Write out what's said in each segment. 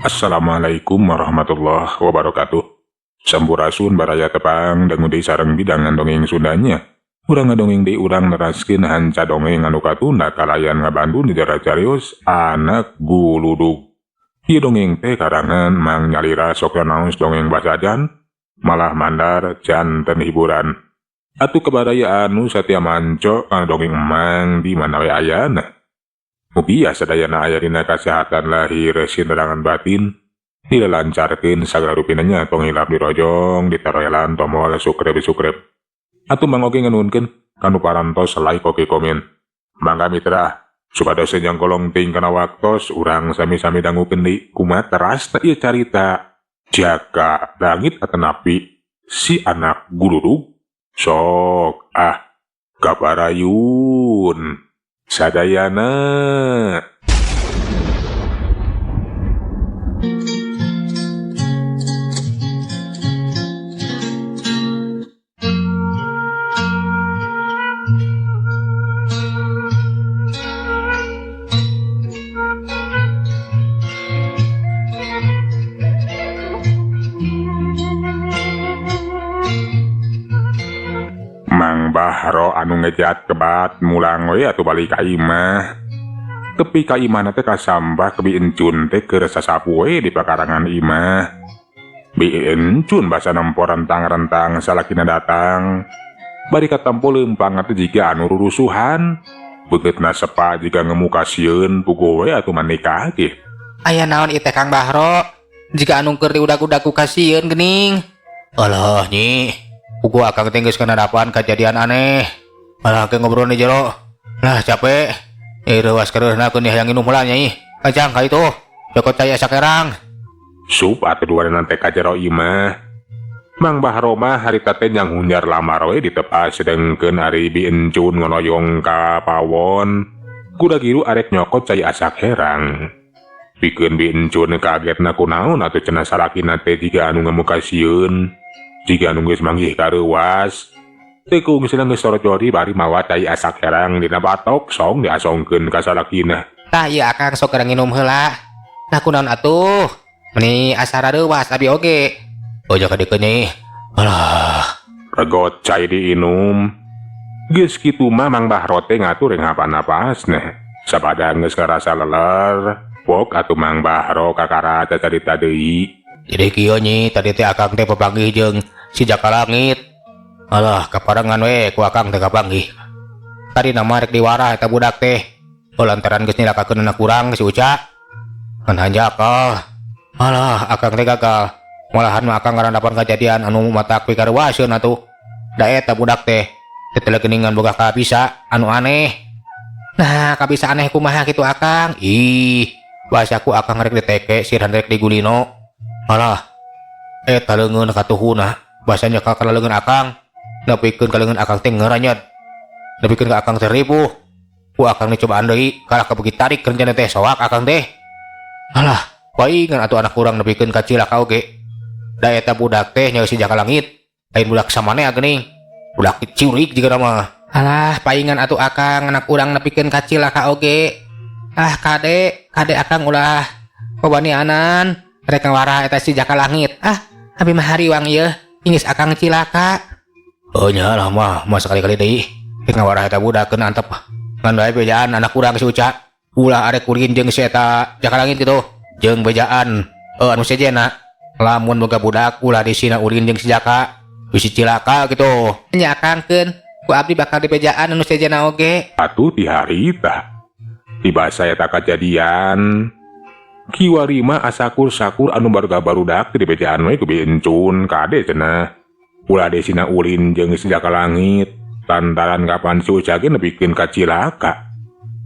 Assalamualaikum warahmatullahi wabarakatuh. Sampurasun baraya tepang dangu deui sareng bidangan dongeng Sundanya. Urang ngadongeng deui urang neraskeun hanca dongeng anu katunda kalayan ngabantu nidara carios anak guludug. Ieu dongeng teh karangan Mang Nyalira sok naos dongeng basajan malah mandar janten hiburan. Atuh kabaraya anu satia manco kana dongeng emang di mana we ayana. Mugia sadayana aya dina kasehatan lahir sinerangan batin, dilancarkeun sagala rupina tong hilap dirojong, ditaroelan tombol subscribe. Atuh mang oge nganuhunkeun kanu parantos like oge komen. Mangga mitra, supados jang kolong ting kana waktos urang sami-sami dangukeun deui kumaha terasna ieu carita Jaka Langit atanapi si anak guludug. Sok ah kabarayun. Sadayana. Mang Bahro anu ngejat kebat mulang we atuh balik ka imah. Tepi ka imahna teh kasambah ke Bi Encun teh keur sasapu we di pakarangan imah. Bi Encun basa nempo rentang-rentang salakina datang. Bari katempo leumpang teh jiga anu rurusuhan. Beungeutna sepa jiga ngemuka sieun puguh we atuh manikah ge. Aya naon ieu teh Kang Bahro? Jiga anu keur diudag-udag ku kasieun geuning. Alah nyi. Puguh akang teh geus kanadapan kajadian aneh. Malah ke ngobrol di jero. Lah capek. Reuas kareuhna keun hayang nginum heula nya ih. Kajang ka itu. Cokot cai asa kerang. Sup atuh duareunana teh ka jero imah. Mang Bahro mah harita teh jang hunjar lamar we ditepas sedengkeun ari Bi Encun ngonoyong ka pawon. Kuda giru arek nyokot cai asak herang. Pikeun Bi Encun kagetna kunaon atuh cenah salakina teh jiga anu ngamuka sieun. Jika anu geus manggih kareuwas, teu kungsina geus sorojori bari mawa cai asak herang dina batok song diasongkeun ka salakina. Tah ieu akang sok keur nginum heula. Nah kunaon atuh? Meni asa rareuwas abi oge. Oh jaka dikeun nyi. Alah, regot cai diinum. Geus kitu mah Mang Bahro teh ngatur ngapan-napasna. Sabada geus ngarasa leler, pok atuh Mang Bahro kakara cacarita deui. Jadi kieu nyi, tadi teh akang teh papanggih jeung si Jaka Langit. Alah, kaparengan we ku akang teh kapanggih. Tadi nama rek diwarah eta budak teh. Oh, lantaran geus nyilakakeun anak urang si Uca. Ngan hanjakal. Alah, akang teh gagal. Malahan mah akang ngarandapan kajadian anu matak pikaruaseun atuh. Da eta budak teh teteh geuningan boga kabisa anu aneh. Nah, kabisa aneh kumaha kitu akang? Ih, bahasaku akang rek diteke sirhan rek digulino. Alah, eta leungeun katuhuna, basanya ka leungeun akang, nepikeun ka leungeun akang teh ngeranyet. Nepikeun ka akang teh ripuh. Ku akang dicobaan deui, kalah kabeuki tarik rencana teh soak akang teh. Alah, paingan atuh anak urang nepikeun ka cilaka oge. Da eta budak teh nya si Jaka Langit, lain budak samanea geuning. Budak ciurik jiga mah. Alah, paingan atuh akang anak urang nepikeun ka cilaka oge. Ah, kade, kade akang ulah wawanianan. Rek ngawarah eta si Jaka Langit. Ah, abi mah hariwang ieu, ingis akang cilaka. Oh nya lah mah, mah sekali-kali deui. Rek ngawarah eta budak keun antep. Ngan bae bejaan anak urang si Uca. Ulah arek kuring jeung si eta Jaka Langit kitu. Jeung bejaan anu sejena. Lamun boga budak ulah disina ulin jeung si Jaka. Bisi cilaka kitu. Nya akang keun, ku abdi bakal dibejaan anu sejena oge. Atuh ti harita. Dibasa eta kajadian. Kiwari mah asakur-sakur anu baruga barudak di bejaan we ku Bi Encun kade cenah. Ulah desina ulin jeung si Jaka Langit, lantaran kapan si Uca ge nepikeun ka cilaka.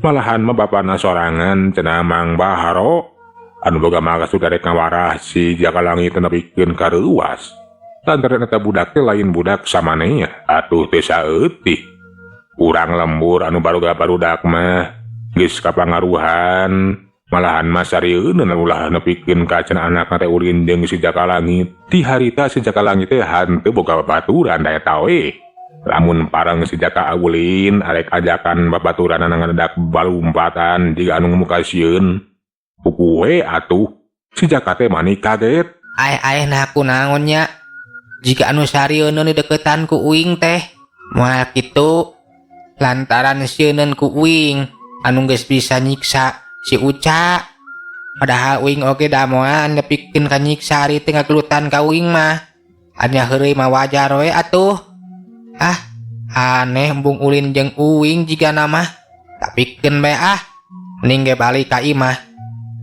Malahan mah bapana sorangan cenah Mang Bahro anu boga maksud arek ngawarah si Jaka Langit nepikeun ka reuwas. Lantaran eta budak teh lain budak samanea, atuh teh saeutik. Urang lembur anu baruga barudak mah geus kapangaruhan. Malahan mah sarieun ulah nepikeun ka cenah anakna teh ulin jeung si Jaka Langit. Ti harita si Jaka Langit teh hanteu boga babaturan da eta we. Lamun pareng si Jaka ulin arek ajakan babaturanana ngadedak balumpatan jiga anu ngemuka sieun. Puguh we atuh Si Jaka teh mani kaget. Aeh aeh, nah kunaon nya? Jiga anu sarieun dideketan ku uing teh. Moal kitu lantaran sieuneun ku uing anu geus bisa nyiksa si Uca. Padahal uing oge da moal nepikeun ka nyiksa ari teh ngagelutan ka uing mah. Anya heureuy mah wajar we atuh. Ah, aneh embung ulin jeung uing jigana mah. Tapi keun bae ah. Mending ge balik ka imah.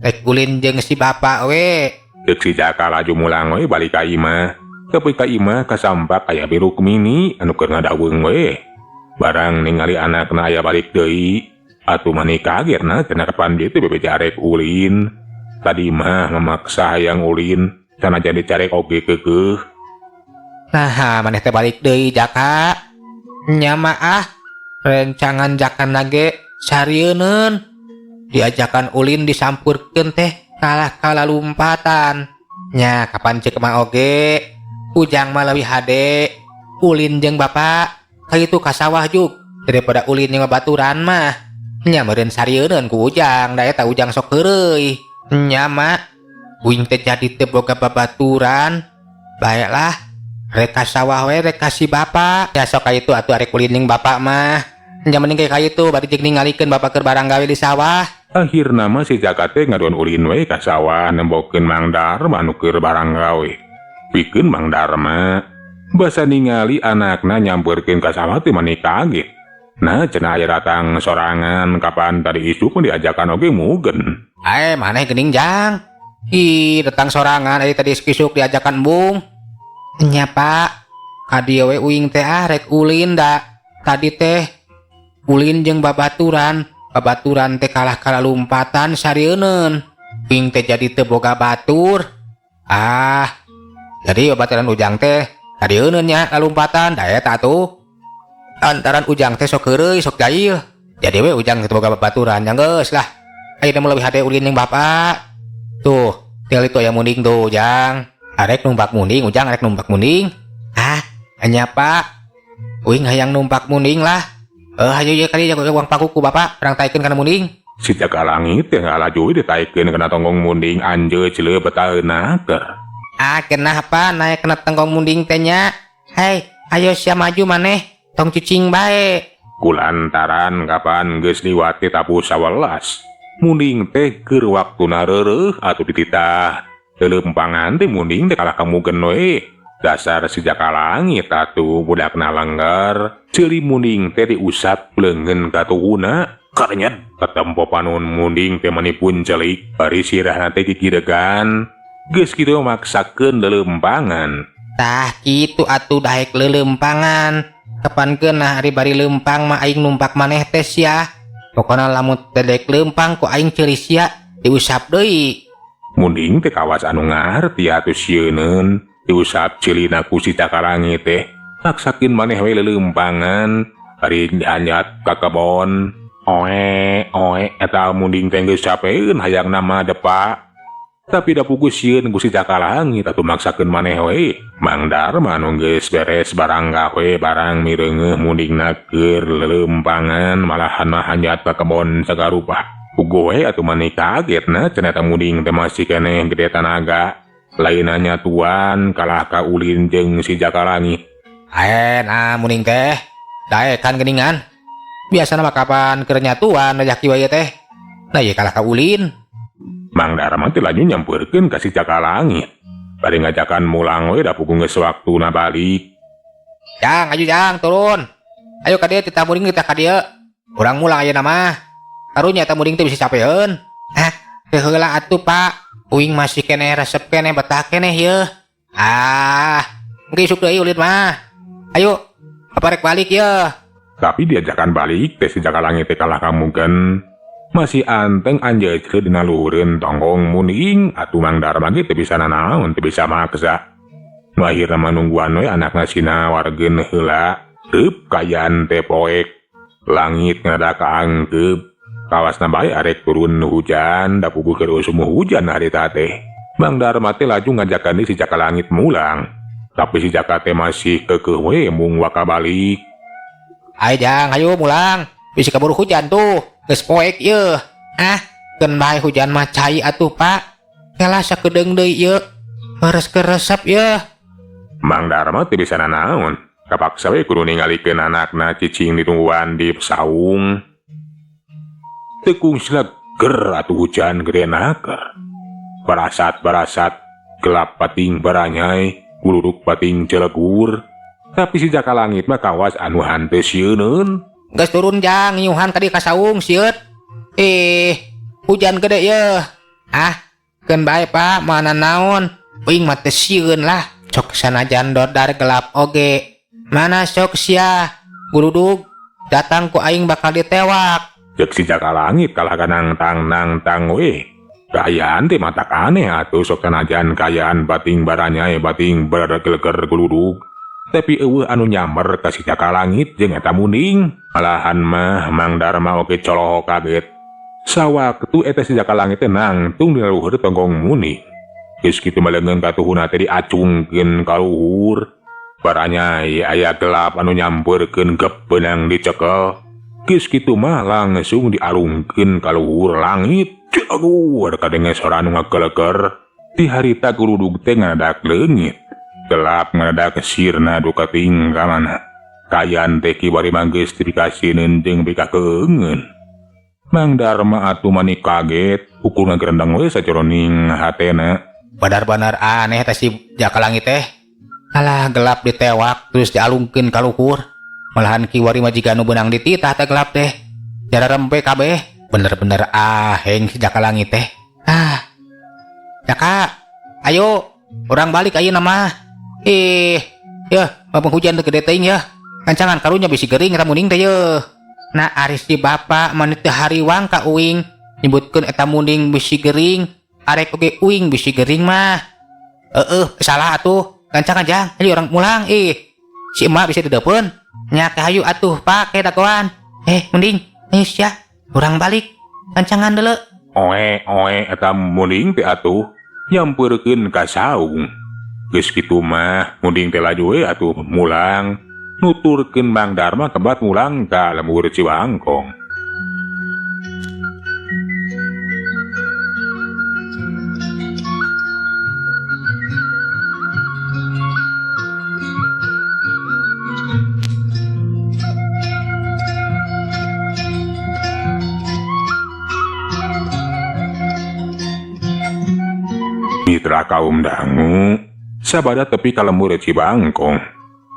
Rek ulin jeung si bapak we. Ceuk si Jaka laju mulang we balik ka imah. Tapi ka imah kasampak aya Bi Rukmini anu keur ngadaweung we. Barang ningali anakna aya balik deui, atuh mani kaget na cenah kapan dieu teh bebeja arek ulin. Tadi mah memaksa hayang ulin, sanajan dicarek oge keukeuh. Nah, maneh teh balik deui, Jaka. Nya mah ah, rencangan Jaka nage sarieuneun. Diajakan ulin disampurkeun teh kalah kalalumpatan. Nya kapan ceuk mah oge, Ujang mah leuwih hade ulin jeung bapak ka itu ka sawah juk daripada ulin jeung babaturan mah. Nya meureun sarieuneun ku Ujang, da eta Ujang sok heureuy. Nya mah uing teh jadi teu boga babaturan. Baiklah, rek ka sawah we rek ka si bapak. Ya sok ka itu atuh arek ulin jeung bapak mah. Nya mending ka itu bari jeung ningalikeun bapak keur barang gawe di sawah. Akhirna mah si Jaka teh ngaduan ulin we ka sawah nembokeun Mang Darma anu keur barang gawe. Pikeun Mang Darma basa ningali anakna nyamperkeun ka sawah teh mani kaget. Nah, cenah aya datang sorangan, kapan tadi isuk mah diajakan oge mugen. Ae, maneh geuning, Jang. Ih, datang sorangan ari tadi isuk diajakan embung. Nya, Pak. Ka dieu we uing teh ah rek ulin da. Tadi teh ulin jeung babaturan, babaturan teh kalah kalalumpatan sarieuneun. Uing teh jadi teu boga batur. Ah, jadi babaturan Ujang teh sarieunneun nya lalumpatan da eta atuh. Lantaran Ujang teh sok heureuy, sok jahil. Jadi we Ujang teh boga babaturan, nya geus lah. Ayeuna mah leuwih hade ulin jeung bapak. Tuh, tinggal itu aya munding tuh, Jang. Arek numpak munding, Ujang arek numpak munding. Ah, nya Pak. Uing hayang numpak munding lah. Eh, hayu ye kali jago uang paku ku bapak, urang taikeun kana munding. Si Jaka Langit teh ngalaju ditaikeun kana tonggong munding anjeu ceuleuh betaheuna keur. Ah, kenapa naik kena tenggong munding teh nya? Hei, ayo sia maju maneh, tong cicing bae. Kulantaran kapan geus liwat ti tapuh 11. Munding teh keur waktuna reureuh atuh dititah. Leuleumpangan teh munding teh kalah kamugen we. Dasar si Jaka Langit atuh budakna lengger. Ceuli munding teh diusap leungeun katuhuna. Karenyet katempo panon munding teh mani puncelik. Bari sirahna teh gigiregan. Geus kitu maksakeun leuleumpangan. Tah kitu atuh daek leuleumpangan. Kapan keunah ari bari leumpang mah aing numpak maneh teh sia. Pokona lamun teh daek leumpang ku aing ceuli sia diusap deui. Munding teh kawas anu ngarti atuh sieuneun. Diusap ceulina ku si Jaka Langit teh. Maksakeun maneh we leuleumpangan. Bari anyat ka kebon. Oe, oe, eta munding teh geus capeun hayang nama depa. Tapi da puguh sieun ku si Jaka Langit atuh maksakeun maneh we. Mang Darma nu geus beres barang gawe barang mireungeuh mundingna keur leuleumpangan malahan mah hanjat ka kebon sagarupa. Puguh we atuh mani kaget na cenah eta munding teh masih keneh gede tanaga. Lainna nyatuan kalah ka ulin jeung si Jaka Langit. Ae, nah munding teh daekan geuningan. Biasana mah kapan keur nyatuan rejaki wae teh. Nah ieu kalah ka ulin. Mang Darma teh laju nyamperkeun ka si Jaka Langit. Bari ngajakan mulang we da puguh geus waktuna balik. Jang, ayo Jang, turun. Ayo ka dieu titah munding kita ka dieu. Urang mulang ayeuna mah. Karunya eta munding teh bisa capeun. Hah, teu heula atuh, Pak. Uing masih keneh resep keneh betah keneh yeuh. Ah, engke isuk deui ulin mah. Ayo, apa rek balik yeuh. Tapi diajakan balik teh si Jaka Langit teh kalah kamugen. Masih anteng anjeun dina luhureun tonggong munding atuh Mang Darma ge teu bisa nanaon, teu bisa maksa. Nu akhirna mah nungguan we anakna sina wargeun heula. Reup kaayaan teh poek. Langit ngada kaangkeup. Kawasna bae arek turun hujan, da puguh keur usum hujan harita teh. Mang Darma teh laju ngajakan deui si Jaka Langit mulang. Tapi si Jaka teh masih keukeuh we mung waka balik. Ayo Jang, ayo mulang. Bisi kaburu hujan tuh. Geus poek yeuh. Ah, keun bae hujan mah cai atuh, Pak. Kalah sakedeung deui ieu. Beres keresep yeuh. Mang Darma teu bisa nanaon. Kapaksa we kudu ningalikeun anakna cicing ditungguan di saung. Teu kungsi ger atuh hujan gede naker. Barasat-barasat gelap pating baranyai, guluduk pating celegur. Tapi si Jaka Langit mah kawas anu hanteu sieuneun. Geus turun jang nyuhan tadi ka saung sieut. Hujan gede yeuh. Ah, keun bae Pak, mana naon. Uing mah teu sieun lah. Sok sanajan dodar gelap oge. Mana sok sia guludug datang ku aing bakal ditewak. Cek si Jaka Langit kalah ka nangtang nangtang we. Kaayaan teh matak aneh atuh sok sanajan kaayaan bating baranyai bating bergeleger guludug. Tapi eueuh anu nyamber ka si Jaka Langit jeung eta munding. Malahan mah Mang Darma oge coloho kaget. Sawaktu eta si Jaka Langit teh nangtung di luhur tonggong munding. Geus kitu mah leungeun katuhuna teh diacungkeun ka luhur. Baranyai aya gelap anu nyamperkeun gep beunang dicekel. Geus kitu mah langsung dialungkeun ka luhur langit. Jagur kadenge sora anu ngageleger. Ti harita guludug teh ngadadak leungit. Gelap ngadadak sirna duka ting ka mana. Kaayaan teh kiwari mah geus dikasieun jeung pikakeungeun. Mang Darma atuh mani kaget, ukur ngagerendeng we sajeroning hatena. Benar-benar aneh teh si Jaka Langit teh. Alah gelap ditewak terus dialungkeun ka luhur. Malahan kiwari mah jiga nu beunang dititah teh gelap teh. Jara rempe kabeh. Bener-bener aheng si Jaka Langit teh. Ah. Jaka, ayo urang balik ayeuna mah. Yeuh, mapung hujan teh gede teuing yeuh. Kancangan karunya bisi gering eta munding teh yeuh. Nah ari si bapak mah teu hariwang ka uing nyebutkeun eta munding bisi gering, arek oge uing bisi gering mah. Heueuh, salah atuh. Kancangan jang, ayo urang mulang ih. Si emak bisa dideupeun. Nya ke hayu atuh pake dagoan. Munding, ayo sia, urang balik. Kancangan deuleu. Oe, oe eta munding teh atuh nyampeurkeun ka saung. Geus kitu mah munding teh laju we atuh mulang. Nuturkeun Mang Darma kebat mulang ka lembur Cibangkong. Mitra kaum dangu sabada tepi ka lembur Cibangkong.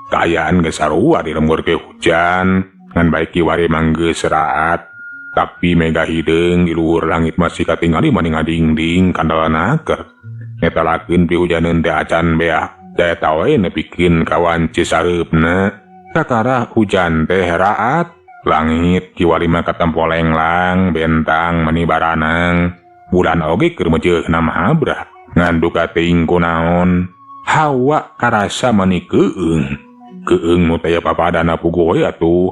Kaayaan geus sarua di lembur ge hujan, ngan bae kiwari mah geus raat. Tapi mega hideung di luhur langit masih katingali mani ngadingding kandala naker. Netelakeun pihujaneun teh acan beak, da eta we nepikeun ka wanci sareupna. Kakara hujan teh raat, langit kiwari mah katempo lenglang, bentang mani baranang. Bulan oge keur meujeuna mahabrah. Ngan duka teuing kunaon, hawa karasa mani keung. Keung nu teh papadana puguh we atuh.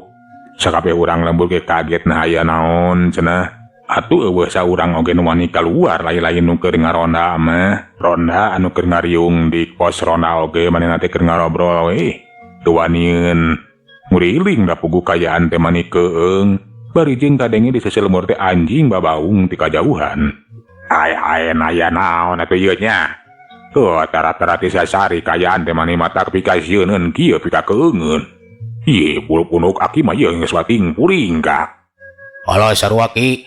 Sakabeh urang lembur ge kaget nah aya naon cenah. Atuh eueuh saurang oge nu wani kaluar lain-lain nu keur ngaronda mah. Ronda anu keur ngariung di pos ronda oge manehna teh keur ngarobrol we. Teu wanieun nguriling da puguh kaayaan teh mani keung. Bari jeung kadenge di seuseul lembur teh anjing babaung ti kajauhan. Ai-ai aya naon atuh ieu nya. Heuh, tara-tara ti sasari kaayaan teh mani mata pikasieuneun kieu pikakeungeun. Ieu bulu punuk aki mah ieu geus bating puring ka. Alah sarua ki.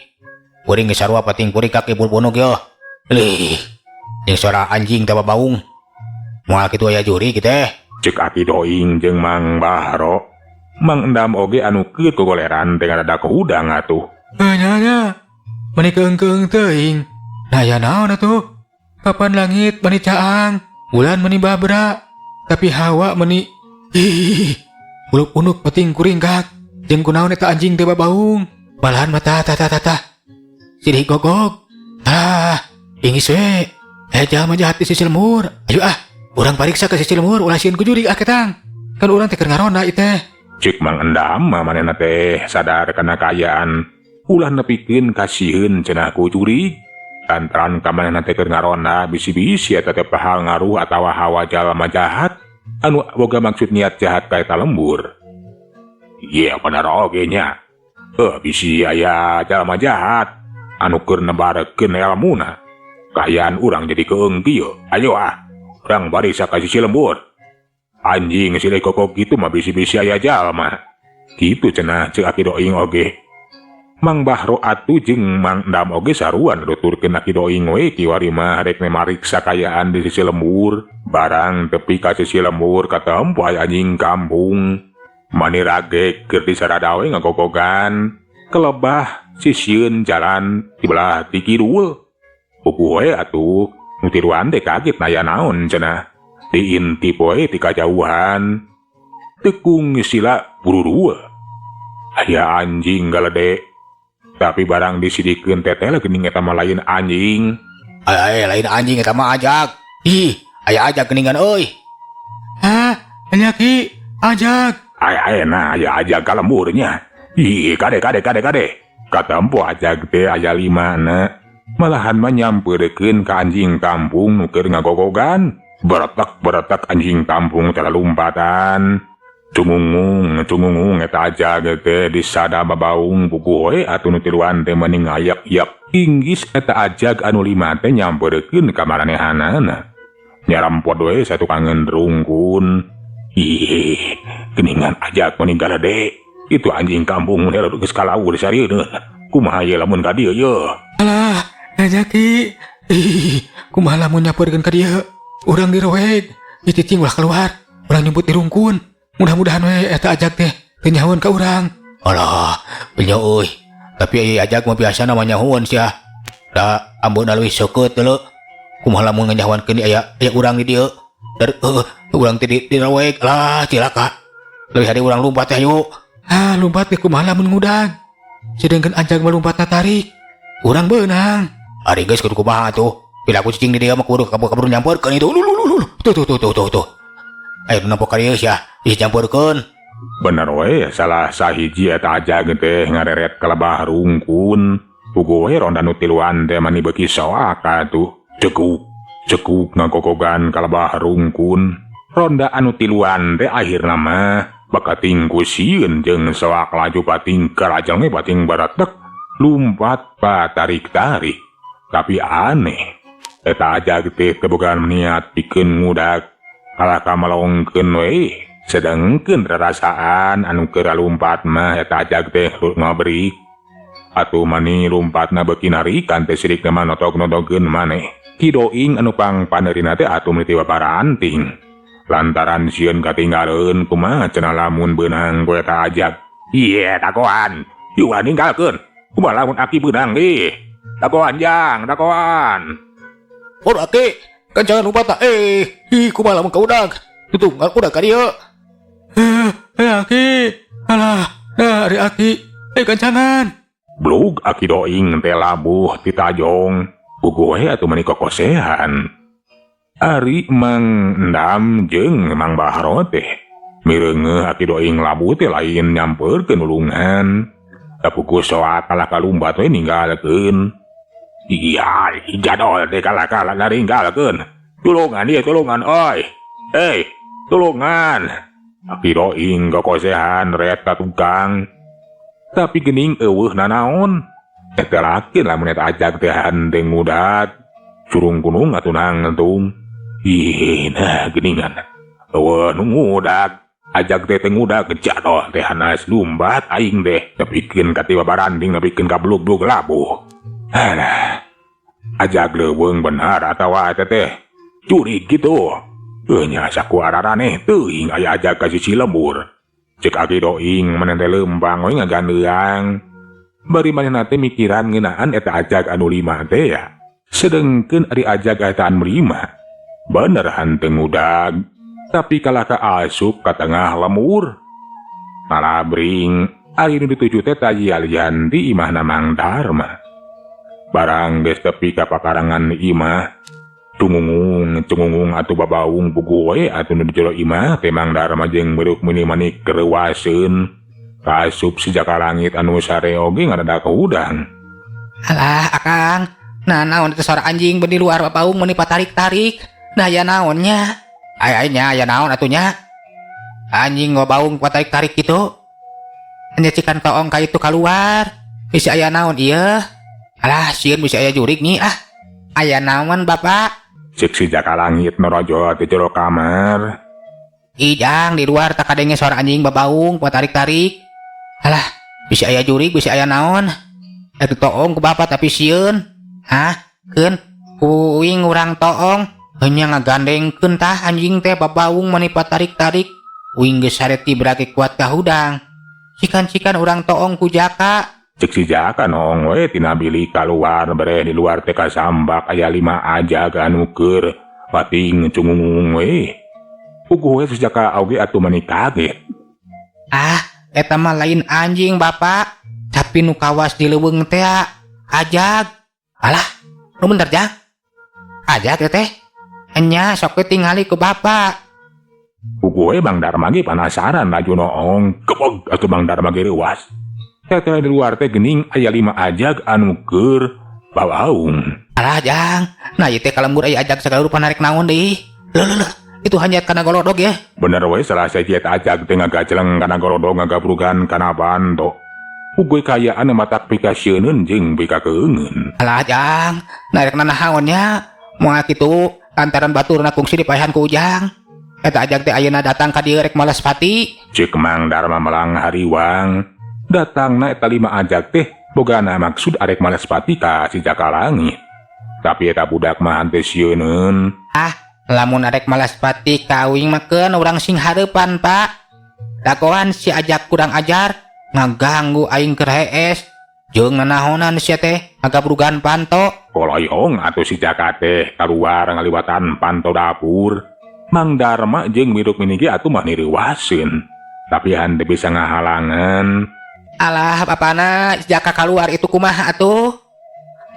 Puring geus sarua pating puring ka ki bulu punuk yeuh. Lih. Jeung suara anjing teh babaung. Moal kitu aya juri ki teh. Ceuk aki doing jeung Mang Bahro. Mang Endam oge anu keut gogoleran teh ngadadak hudang atuh. Nya nya. Mani keung-keung teuing. Nah aya naon atuh? Papan langit mani caang, bulan mani babra, tapi hawa mani ih, bulu punuk peting kuring kak. Jeung kunaon eta anjing teh babaung. Malahan mata ta ta ta ta. Sidih gogog. Ah, ingis we. Jalma jahat di sisi lemur. Ayo ah, urang pariksa ke sisi lemur ulah sieun ku jurig ah ketang. Kan urang teh keur ngaronda ieu teh. Ceuk Mang Endam mah manehna teh sadar kana kaayaan. Ulah nepikeun kasieun cenah ku jurig. Lantaran ka manehna teh keur ngaronda bisi-bisi eta teh pahal ngaruh atawa hawa jalma jahat anu boga maksud niat jahat ka eta lembur. Ieu bener oge nya. Bisi aya jalma jahat anu keur nebarkeun elmuna. Kaayaan urang jadi keung kieu. Ayo ah, urang barisa ka sisi lembur. Anjing silih kokok kitu mah bisi-bisi aya jalma. Kitu cenah ceuk Aki Doing oge. Mang Bahro atuh jeung Mang Endam oge sarua nuturkeun Aki Doing we kiwari mah rek mariksa kaayaan di sisi lembur. Barang tepi ka sisi lembur katempo aya anjing kampung. Mani ragek keur disarada we ngagogogan. Kelebah sisieun jalan di belah ti kidul. Puguh we atuh nu tiluan teh kaget naya naon cenah. Diintip we ti kajauhan. Tekung sila bururua. Aya anjing galede. Tapi barang disidikeun teteh geuning eta mah lain anjing. Ay, lain anjing eta mah ajag. Ih, aya ajag geuningan euy. Hah, nya Ki, ajag. Ay, ay, nah aya ajag ka lemburnya. Ih, kade kade kade kade. Katempo ajag teh aya lima na. Malahan mah nyamperkeun ka anjing kampung nu keur ngagogogan. Beretak-beretak anjing kampung teh lompatan. Cungungung, cungungung eta ajag teh disada babaung puguh we atuh nu tiluan teh meni ngayak-yak. Inggis eta ajag anu lima teh nyamperkeun ka maranehanana. Nyarampot we satukangeun rungkun. Ih, geuningan ajag meni galede. Itu anjing kampung teh geus kalaur sarieun. Kumaha ye lamun ka dieu ye? Alah, nya Ki. Ih, kumaha lamun nyamperkeun ka dieu? Urang diroek. Ih, cicing ulah keluar. Urang nyumput di rungkun. Mudah-mudahan we eta ajag teh teu nyahoan ka urang. Alah, nya euy. Tapi aya ajag mah biasa namanya nyahoan sia. Da ambeuna leuwih seukeut deuleu. Kumaha lamun nganyahoankeun aya aya urang di dieu. Dari urang teh diroek. Lah, cilaka. Leuwih hade urang lumpat teh ayo. Ah, lumpat teh kumaha lamun ngudag. Sedengkeun ajag mah lumpatna tarik. Urang beunang. Ari geus kudu kumaha atuh. Bila aku cicing di dieu mah kudu kabur-kabur nyamperkeun itu. Lu lu lu lu. Tuh tuh tuh tuh tuh tuh. Ayo nempo ka dieu sia. Ih nyamperkeun. Bener we salah sahiji eta ajag teh ngareret ka lebah rungkun. Puguh we ronda nu tiluan teh mani beuki soak atuh. Cekuk, cekuk ngagogogan ka lebah rungkun. Ronda anu tiluan teh akhirna mah bakating ku sieun jeung soak laju pating karajang we pating baretek lumpat patarik-tarik. Tapi aneh, eta ajag teh teu boga niat pikeun ngudag. Kalah ka melongkeun we. Sedengkeun rarasaan anu keur lumpat mah eta ajag teh ngabrik. Atuh mani lumpatna beuki narikan teh sirikna mah notok-notokeun maneh. Ki Doing anu pangpaneurina teh atuh meuni babaranting. Lantaran sieun katinggaleun kumaha cenah lamun beunang ku eta ajag. Ieu dagoan, ieu ulah ninggalkeun. Kumaha lamun aki beunang ih. Dagoan jang, dagoan. Oh aki, kan jangan lumpat ih kumaha lamun kaudag. Tutung udah ka dieu. Eh, eh Aki. Alah, nah ari Aki. Eh kancangan. Blug Aki Doing teh labuh ti tajong. Puguh we atuh mani kokosehan. Ari Mang Endam jeung Mang Bahro teh mireungeuh Aki Doing labuh teh lain nyamperkeun nulungan. Kapuguh soak kalah kalumpat we ninggalkeun. Iya, jadol teh kalah-kalah naringgalkeun. Tulungan ieu tulungan oi. Hei, tulungan. Aki Doing kokosehan ret ka tukang. Tapi geuning eueuh nanaon. Eta lakin lamun eta ajag teh henteu ngudag. Curung gunung atuh nangtung. Ih, nah geuningan. Eueuh nu ngudag. Ajag teh teu ngudag jadol teh hanas lumbat aing teh. Nepikeun ka tiba baranding nepikeun ka blug-blug labuh. Alah. Ajag leuweung benar atawa eta teh jurig kitu. Eueuh nya saku araraneh teuing aya ajag ka sisi lembur. Ceuk Aki Doing maneh teh leumpang we ngagandeang. Bari manehna teh mikiran ngeunaan eta ajag anu lima teh ya. Sedengkeun ari ajag eta anu lima. Bener hanteu ngudag, tapi kalah ka asup ka tengah lemur. Nalabring ari nu dituju teh tajialian di imahna Mang Darma. Barang geus tepi ka pakarangan imah, cungungung cungungung atuh babaung puguh we atuh nu di jero imah teh Mang Darma jeung beuruk meuni-meuni kereuwaseun. Kasup sejaka langit anu sare oge ngadadak hudang. Alah akang, nah naon itu suara anjing di luar babaung meuni patarik-tarik. Nah ya naonnya? Ay ay nya ya naon atunya? Anjing babaung patarik-tarik gitu. Hanya cikan toong ka itu keluar. Bisa aya naon ieu? Alah sieun bisa aya jurig nih ah. Aya naon Bapak? Cek si Jaka Langit norojot di jero kamar. Ijang di luar tak kadenge suara anjing babaung tarik-tarik. Alah, bisa aya jurig, bisa aya naon. Eta toong ku bapak tapi sieun. Hah? Keun kuing urang toong. Hanya ngagandengkeun tah anjing teh babaung mani tarik-tarik. Uing geus sare tibrake kuat kahudang. Cikan-cikan urang toong ku Jaka. Cek si Jaka noong we tina bilik kaluar bere di luar teh kasambak aya 5 ajag anu keur pating cungungung we. Puguh we si Jaka oge atuh mani kaget. Ah, eta mah lain anjing Bapak, tapi nu kawas di leuweung teh ajag. Alah, nu bener Jang. Ajag teh. Enya sok we tingali ku Bapak. Puguh we Bang Darma ge panasaran laju noong, gebog atuh Bang Darma ge reuas. Teteh di luar teh geuning aya 5 ajag anu keur babaung. Alah Jang, nah ieu teh kalembur aya ajag sagala rupa narek naon deui. Leuh leuh leuh, itu hanya kana golodog ya. Bener we salah sahiji eta ajag teh ngagajleng kana golodog ngagabrugan kana banto. Puguh kaayaan matak pikasieun jeung pikakeungeun. Alah Jang, narek nanahaon nya? Moal kitu lantaran baturna kungsi dipaehan ku Ujang. Eta ajag teh ayeuna datang ka dieu rek malas pati. Cek Mang Darma melang hariwang. Datangna eta 5 ajag teh bogana maksud arek malas pati ka si Jaka Langit. Tapi eta budak mah henteu sieuneun. Ah, lamun arek malas pati ka uing mah keun urang sing hareupan, Pak. Dagoan si ajag kurang ajar ngaganggu aing keur hees. Jeung nanahonan sia teh ngagabrugan panto. Koloyong atuh si Jaka teh kaluar ngaliwatan panto dapur. Mang Darma jeung Miruk Mini ge atuh mah nireuwaseun. Tapi henteu bisa ngahalangan. Alah, bapana Jaka kaluar itu kumaha atuh?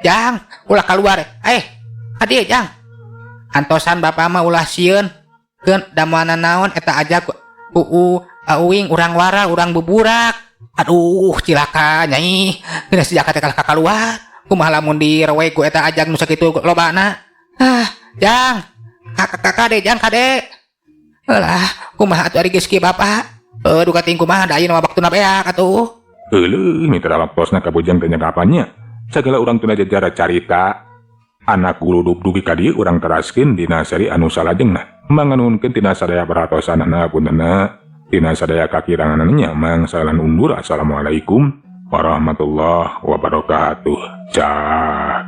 Jang, ulah kaluar. Hadieu Jang. Antosan bapa mah ulah sieun. Keun damana naon eta aja ku uing urang wara, urang buburak. Aduh, cilaka nyai. Geus si Jaka teh kalah kaluar. Kumaha lamun direwe ku eta ajag nu sakitu lobana? Ah, Jang. Kakak kade, Jang kade. Alah, kumaha atuh ari geus kieu bapa? Duka ting kumaha da ayeuna mah waktuna beak atuh. Euleuh, mitra waktosna kabujang teh nyakapannya. Sagala urang teu jajara carita anak guludug dugi ka dieu urang teraskeun dina seri anu salajengna. Manganuhunkeun tina sadaya perhatosanana puntenna, tina sadaya kakiranganna mang salan undur. Assalamualaikum warahmatullahi wabarakatuh. Cak.